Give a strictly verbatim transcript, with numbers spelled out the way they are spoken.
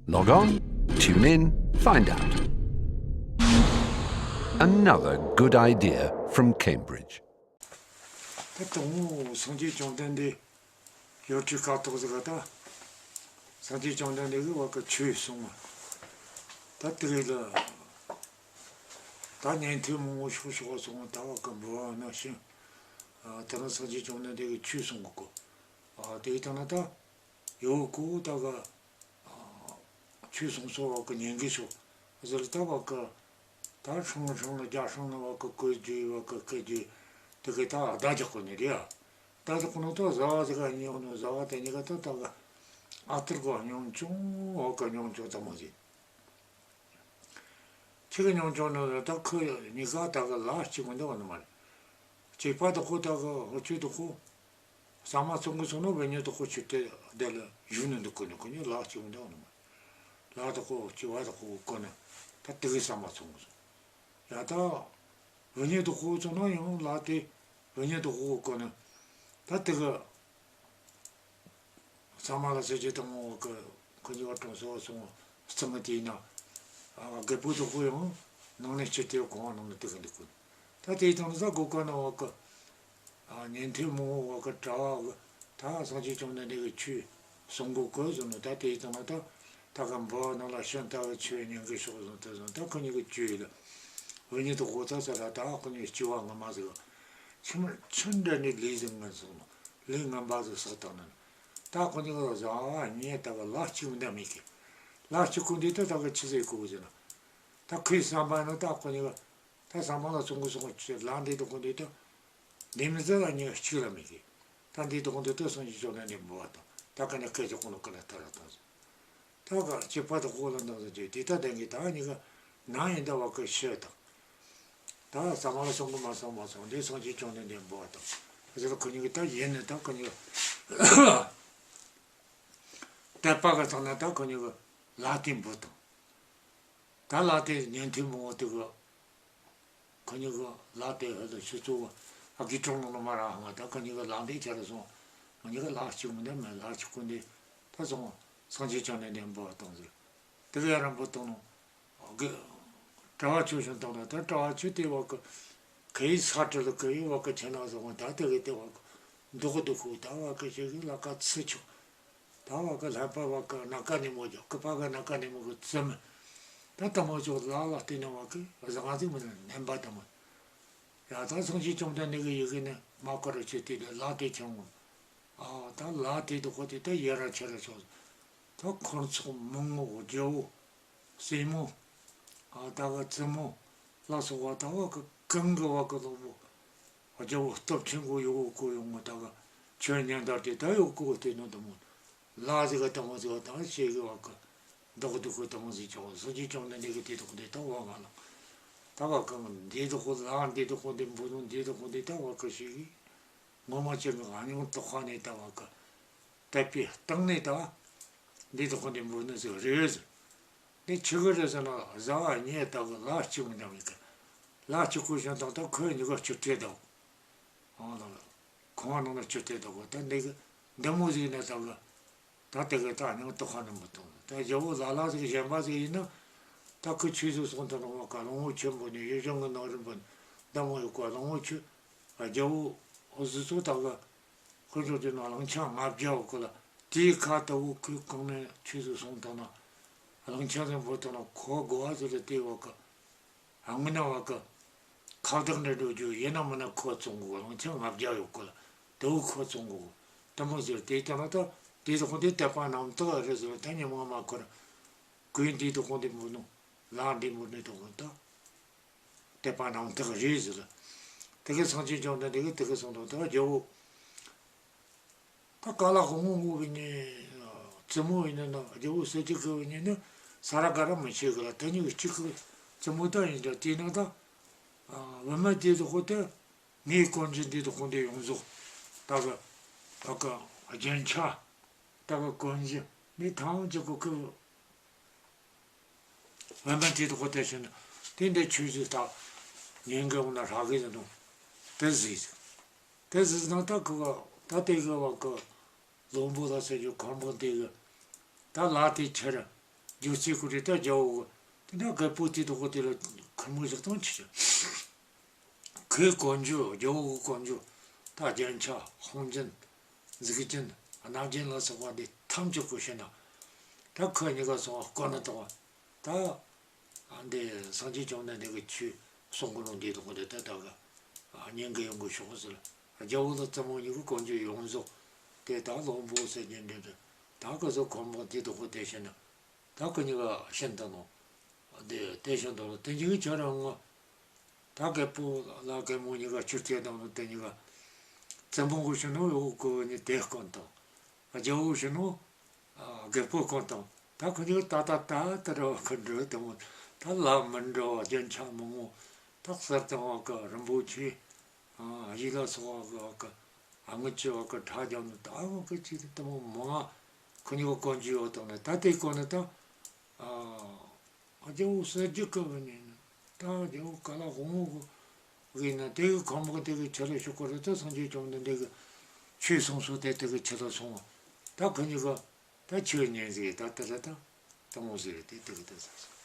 Log on, tune in, find out. Another good idea from Cambridge. ད་དང་པོ་སངས་རྒྱས་བཅོམ་ལྡན་འདས་ཡོ་ཁྲི་ཀ་ཏོག་ཟིག་ག་ད་སངས་རྒྱས་བཅོམ་ལྡན་འདས་ཀྱིས་བ་ཀ་ཆོས་གསུངས་མ། ད་དེ་ལ་ད་ཉན་ཐོས་མང་པོ་ཤོག་ཤོག་གསུངས། ད་བ་ཀ་འབུལ་བ་ན་ཤིང་། ཨ། དེ་རིང་སངས་རྒྱས་བཅོམ་ལྡན་འདས་ཀྱིས་ཆོས་གསུང་གི་གོ། ཨ། དེ་ཡི་སྟེང་ན་ད་ཡོད་གོ། ད་ག་ཆོས་གསུང་སོ་བ་ཀ་ཉན་གི་ཤོག་ཟེར། ད་བ་ཀ་ད་ཧྲང་ཧྲང་ལ་རྒྱ་ཧྲང་ན་བ་ཀ་བཀོད་རྒྱུ་བ་ཀ་བཀོད་རྒྱུ་དེ་ག་ད་བརྡ་རྒྱག་གོ་ནི་རེད་ཡ། བརྡ་རྒྱག་གོ་ནོ་ད་བཟའ་བ་ཟིག་ག་ཉོ་ནོ། བཟའ་བ་དེ་གཉིས་ཀ་ད་ད་ག་ཨ་ཐུར་གོ་ཉོ་ཆུང་བ་ཀ་ཉོ་ཆུང་ད་མོ་ཟིག་ཁྱེད་ཀྱི་མྱོང་བྱུང་ནི་ད་ཁོ་གཉིས་ཀ་ད་གི་ལ་གཅིག་མི་འདུག་ནི་མ་རེད། གཅིག་པ་དེ་ཁོ་ད་གི་འུ་ཆོ་དེ་ཁོ་ཟ་མ་བཙོང་གི་སོང་ན། བུད་མེད་དེ་ཁོ་ཆུ་དེ་དེ་ལ་བཞུགས་ནི་འདུག་གོ་ནི། ཁོ་གཉིས་ལ་གཅིག་མི་འདུག་ནི་མ་རེད། ལ་དེ་ཁོ་གཅིག་པ་དེ་ཁོ་གོ་ནི་ད་དེ་གི་ཟ་མ་བཙོང་གི་སོང་། ཡ་ད་བུད་མེད་དེ་ཁོ་བཙོང་ན་ཡང་ལ་དེ་བུད་མེད་དེ་ཁོ་གོ་ནི་ད་དེ་གི་ཚང་མ་ལ་ཟེར་གྱི་དང་མོ་གི་ཁོ་གཉིས་ཀ་གྲོང་སོ་སོང་གཙང་ངི་དེ་ཡིན་ན། ཨ། རྒད་པོ་དེ་ཁོ་ཡང་ནང་ནས་ཕྱིར་དེ་གོང་ནང་ནས་དེ་གི་འདུག་གོ། ད་དེ་ཡི་དང་ནི་ད་གོ་ཀ་ན་བ་ཀ་ཨ། ཉན་ཐོས་མང་པོ་བ་ཀ་གྲྭ་བ་གི་ད་སངས་རྒྱས་བཅོམ་ལྡན་འདས་ཀྱི་ཆོས་གསུང་གོ་གི་ཟེར་ནོ། ད་དེ་ཡི་དང་ན་ད་ད་ག་འབུལ་བ་ནང་ལ་ཤིང་རྟ་གི་ཆོས་ཉན་གི་ཤོག་ཟེར་ནོ། དེ་ཟེར་ནོ་ད་ཁོ་གཉིས་ཀྱི་ཆོས་ལ་བུད་མེད་དེ་ཁོ་ད་ཟེར་ར། ད་ཁོ་གཉིས་སྐྱེ་བ་སྔ་མ་ཟིག་ཆི་མ་ཆི་འདྲ་ནི་ལས་ཟིག་ངན་སོང་ནོ། ལས་ངན་པ་ཟིག་བསགས་བཏང་ནི། ད་ཁོ་གཉིས་ཀ་བཟའ་བ་ཉལ་ད་ག་ལ་གཅིག་མི་འདྲ་མེད་གི། ལ་གཅིག་གོ་འདི་ད་ད་ག་ཆི་ཟིག་གོ་ཟེར་ན། ད་ཁོའི་བསམ་པ་ནི་ད་ཁོ་གཉིས་ཀ་ད་ཟ་མ་ལ་བཙོང་གི་སོང་ཆི་ལ་འདི་དེ་གོ་འདི་ད་འདི་མི་ཟེར་ལ་ཉལ་གཅིག་ལ་མེད་གི། ད་འདི་དེ་གོ་འདི་ད་སངས་རྒྱས་བཅོམ་ལྡན་འདས་འབུལ་བ་དང་ད་ག་ན་སྐད་ཅིག་གོ་ནོ་ག་ན་ད་ར་དང་ཟེར། ད་ག་སྐྱེས་པ་དེ་ཁོ་ལ་འདང་ཟེར་གྱི་དེ་ད་ལྡན་གི། ད་གཉིས་ཀ་ནང་ཡིན་ད་བ་ཀ་ཤི་དང་། ད་ཟ་མ་ལ་སོང་གི་མ་སོང་མ་སོང་དེ་སངས་རྒྱས་བཅོམ་ལྡན་འདས་འབུལ་བ་དང་ཟེར། ཁོ་གཉིས་ཀ་ད་ཡིན་ནི་ད་ཁོ་གཉིས་ཀ་དད་པ་གི་སྟེང་ན་ད་ཁོ་གཉིས་ཀ་ལ་དེ་འབུལ་དང་། ད་ལ་དེ་ཉན་ཐོས་མང་པོ་དེ་གི་ཁོ་གཉིས་ཀྱི་ལ་དེ་ཧ་ལ་ཆུ་ཚོད་ཨ་གི་གྲོང་ནང་ལ་མ་ར་ཧང་ད་ཁོ་གཉིས་ཀྱི་ལ་འདི་ཁྱེར་སོང་། ཁོ་གཉིས་ཀྱི་ལ་གཅིག་མི་འདྲ་མེད། ལ་གཅིག་ཀུན་འདི་ད་སོང་སངས་རྒྱས་བཅོམ་ལྡན་འདས་འབུལ་བཏང་ཟིག་དེ་ག་ཡ་ར་འབུལ་བཏང་ནོ། གི་གྲྭ་བ་ཆོས་བྱུང་བཏང་ནོ། ད་གྲྭ་བ་ཆོས་དེ་བ་གི་ཁའི་ས་བྲལ་གི་ཡོད་བ་གི་ཁྱེད་ན་སོང་ད་དེ་གི་དེ་བ་གི་འདུག་འདུག་ཁུ་ད་བ་གི་ཞིག་ལ་ཀ་ཚི་ཆུ། ད་བ་ཀ་ལྷ་པ་བ་ཀ་ན་ཀ་ནི་མོ་ཇོ་ཀ་པ་ཀ་ན་ཀ་ནི་མོ་གི་ཙི་མི། ད་ཏ་མོ་ཇོ་ལ་ལ་སྟེ་ན་བ་ཀ་བཟང་ཟིག་མི་ན་ནན་པ་ཏ་མོ། ཡ་ད་སངས་རྒྱས་བཅོམ་ལྡན་འདས་ཀྱི་ཡི་གེ་ནི་མ་ཀ་ར་ཆེ་དེ་ལ་ལ་དེ་ཆང་ངོ་། ཨ་ད་ལ་དེ་དུ་ཁོ་དེ་ད་ཡེ་ར་ཆེ་ར་ཆོག་ད་འཁོར་ཚོགས་མང་ངོ་ཇོ་བོ། སྲས་མོ། ཨ་ད་ག་བཙུན་མོ་ལ་སོགས་པ་ད་བ་ཀ་གང་གི་བ་ཀ་ལོ་བོ། རྒྱལ་པོ་སྟོབས་ཆེན་པོ་ཡོད་གོ་ཡོང་ངོ་། ད་ག་ཆོས་ཉན་ད་དེ་ད་ཡོད་གོ་དེ་ནོ་ད་མོ། ལ་ཟིག་ག་ད་མོ་ཟིག་ག་ད་ཤེས་གི་བ་ཀ་འདོག་འདོག་གི་ད་མོ་ཟིག་ཆོག་སངས་རྒྱས་བཅོམ་ལྡན་འདས་ཀྱི་དེ་དོག་འདི་ད་བ་མ་ལ། ད་བ་ཀ་འདི་དོག་ལ་འདི་དོག་འདི་འབུ་ནོ་འདི་དོག་འདི་ད་བ་ཀ་ཤེས་གི། ངོ་མ་ཅན་གི་ཨ་ཉོང་དོག་ཁ་ནས་ད་བ་ཀ་དད་པའི་སྟེང་ནས་ད་འདི་དོག་འདི་འབུ་ནི་ཟིག་རེད་ཟེར། འདི་ཆི་གི་རེད་ཟེར་ན་བཟའ་བ་ཉལ་ད་གི་ལ་གཅིག་མི་འདྲ་མེད་གི། ལ་གཅིག་གོ་ཞིང་དང་ད་ཁོས་གཉིས་ཀ་ཆུ་སྤྲད་དོ། ཨང་ལ་ཁོང་ནང་ན་ཆུ་སྤྲད་དོ་གོ། ད་འདི་གི་འདི་མོ་ཟིག་ན་ད་གི་ད་དེ་གི་ད་ཨ་ཉོང་དོག་ཁ་ནས་མི་གཏོང་། ད་རྒྱལ་པོ་ལ་ལ་ཟིག་གཞན་པ་ཟིག་ཡིན་ན་ད་ཁོས་ཆོས་ཟིག་གསུང་དང་ནང་བ་ཀ་གླང་པོ་ཆེན་པོ་ནས་ཡུལ་ལྗོངས་གི་ནང་རིམ་པ་ནས་ད་མོ་ཡོད་གོ། གླང་པོ་ཆེ་རྒྱལ་པོ་འུ་ཟི་ཚོ་ད་གི་ཁོ་ཚོ་དེ་ན་གླང་ཆེན་ལྔ་བརྒྱ་བ་ཀོ་ལ། དེའི་ཁ་ད་བུ་ཁོས་གང་ནས་ཆོས་སུ་སོང་ད་ན། གླང་ཆེན་ཟིག་འབུལ་ད་ན་ཁོ་དགོ་བ་ཟེར་ལ་དེ་བ་ཀ་ཨ་ངུ་ན་བ་ཀ་ཁ་བདག་འདྲ་འགྲོ་རྒྱུ་ཡིན་ན་མིན་ན་ཁོ་བཙོང་གོ། གླང་ཆེན་ལྔ་བརྒྱ་ཡོད་ཀོ་ལ་ད་བུ་ཁོ་བཙོང་གོ། དེ་མོ་ཟེར་དེ་ད་ན་ད་དེ་དོག་འདི་དད་པ་རྣམ་དག་རེད་ཟེར། ད་ཉི་མ་མ་ཁོ་ར་ཁོས་འདི་དོག་འདི་འབུལ་ནོ་ལ་འདི་འབུལ་ནི་དོག་ད། དད་པ་རྣམ་དག་རེད་ཟེར། དེ་གི་སངས་རྒྱས་བཅོམ་ལྡན་འདས་ཀྱིས་དེ་གི་གསུངས་དོན་དེ་རྒྱལ་པོ། ད་ཀ་ལ་དབང་པོ་ངོ་བོ་ཉིད་བཙུན་མོ་ཡིན་ན་རྒྱལ་པོ་གསལ་བྱེད་ཀྱི་ཉིད་ནི་ས་ར་ག་ར་མི་ཆེ་གི་ལ། དེ་གཉིས་གཅིག་གི་བཙུན་མོ་ད་ཡིན་ཀྱང་དེས་ན་ད་བུད་མེད་དེ་དོག་དེ་ངའི་གོན་རྒྱུ་འདི་དོག་འདི་ཡོངས་རྫོགས་ད་གི་ད་གི་རྒྱན་ཆ་ད་གི་གོན་རྒྱུ་ནི་ཐང་ཅིག་གི་ཁུ། བན་བན་དེ་དོག་དེ་བྱས་ན་དེ་འདྲའི་ཆོས་ཟིག་ད་ཉན་གི་འོང་ན་ཧྲ་གི་ཟེར་ནོ། དེ་ཟིག་དེ་ཟིག་ན་ད་ཁུ་བ་ད་དེ་གི་བ་གི་བློན་པོ་ལ་ཟེར་རྒྱུ་ཁང་པ་དེ་གི་ད་ལ་དེ་ཁྱེར། རྒྱུ་རྩིས་ཁོ་རེ་ད་རྒྱལ་པོ་གི་དེ་འདྲ་རྒད་པོ་དེ་དག་གི་དེ་ལ་ཁུར་མོ་ཟིག་བཏང་ཆི་ཆི། ཁོའི་གོན་རྒྱུ་རྒྱལ་པོ་གི་གོན་རྒྱུ་ད་རྒྱན་ཆ་ཧོང་རྒྱན་གཟུགས་རྒྱན་སྣ་རྒྱན་ལ་སོགས་པ་འདི་ཐམས་ཅད་ཁོ་བྱིན་ན། ད་ཁོ་གཉིས་ཀ་སོང་བ་སྐོར་ན་བཏང་བ་ད། ཨ་འདི་སངས་རྒྱས་བཅོམ་ལྡན་འདས་ཀྱི་ཆོས་གསུང་གི་ནོ་འདི་དག་གི་དེ་ད་ད་ག་ཉན་གི་ཡོང་གི་ཤོག་ཟེར། རྒྱལ་པོ་དང་བཙུན་མོ་གཉིས་ཀྱི་གོན་རྒྱུ་ཡོངས་རྫོགས་དེ་ད་བློན་པོ་ཟེར་རྒྱུ་འདྲ་འདྲ་ད་ག་ཟོ་ཁོ་མོ་དེ་དག་གི་དེ་བྱས་ན། ད་ཁོ་གཉིས་ཀ་ཤིན་ཏུ་ནོ། དེ་དེ་བཞིན་དུ་དེ་གཉིས་ཀྱི་ཆ་ར་ངོ་། ད་རྒད་པོ་ལ་རྒད་མོ་གཉིས་ཀ་ཆུ་རྐྱལ་དང་ནོ་དེ་གཉིས་ཀ་བཙུན་མོ་གི་ཤི་ནོ་ཡོ་གོ་ནི་དེ་སྐོན་དང་། རྒྱལ་པོ་ཤི་ནོ། ཨ། རྒད་པོ་སྐོན་དང་། ད་ཁོ་གཉིས་ད་ད་ད་ད་ར་ཁོ་འགྲོ་དེ་མོ། ད་ལ་མི་འགྲོ་བ་རྒྱན་ཆ་མང་ངོ་། ད་གསེར་དང་བ་གི་རིན་པོ་ཆེ། ཨ། གཞུ་ལ་སོགས་པ་གི་བ་གི། ཨ། དངུལ་ཆུ་བ་གི་ཁྲ་རྒྱབ་ནི་ད་བ་གི་ཅི་དེ་མོ་མང་ང་། ཁོ་གཉིས་གོན་རྒྱུ་ཡོད་དང་ནི་ད་དེ་གོན་ནི་ད། ཨ། རྒྱལ་པོ་གསེར་རྒྱུད་ཀྱི་བུ་ནི་ནི། ད་རྒྱལ་པོ་ག་ལ་དབང་པོ་གི་ཡིན་ན་དེ་གི་ཁམས་གི་དེ་གི་ཆི་ལ་ཤོག་གི་རེད། ད་སངས་རྒྱས་བཅོམ་ལྡན་འདས་ཀྱི་ཆོས་གསུངས་སོ་དེ་དེ་གི་ཆི་ལ་སོང་བ། ད་ཁོ་གཉིས་ཀ་ད་ཆོས་ཉན་ཟིག་ད་དེ་ལ་ད་དང་པོ་ཟིག་རེད། དེ་དེ་གི་ད་ཟེར་སོང་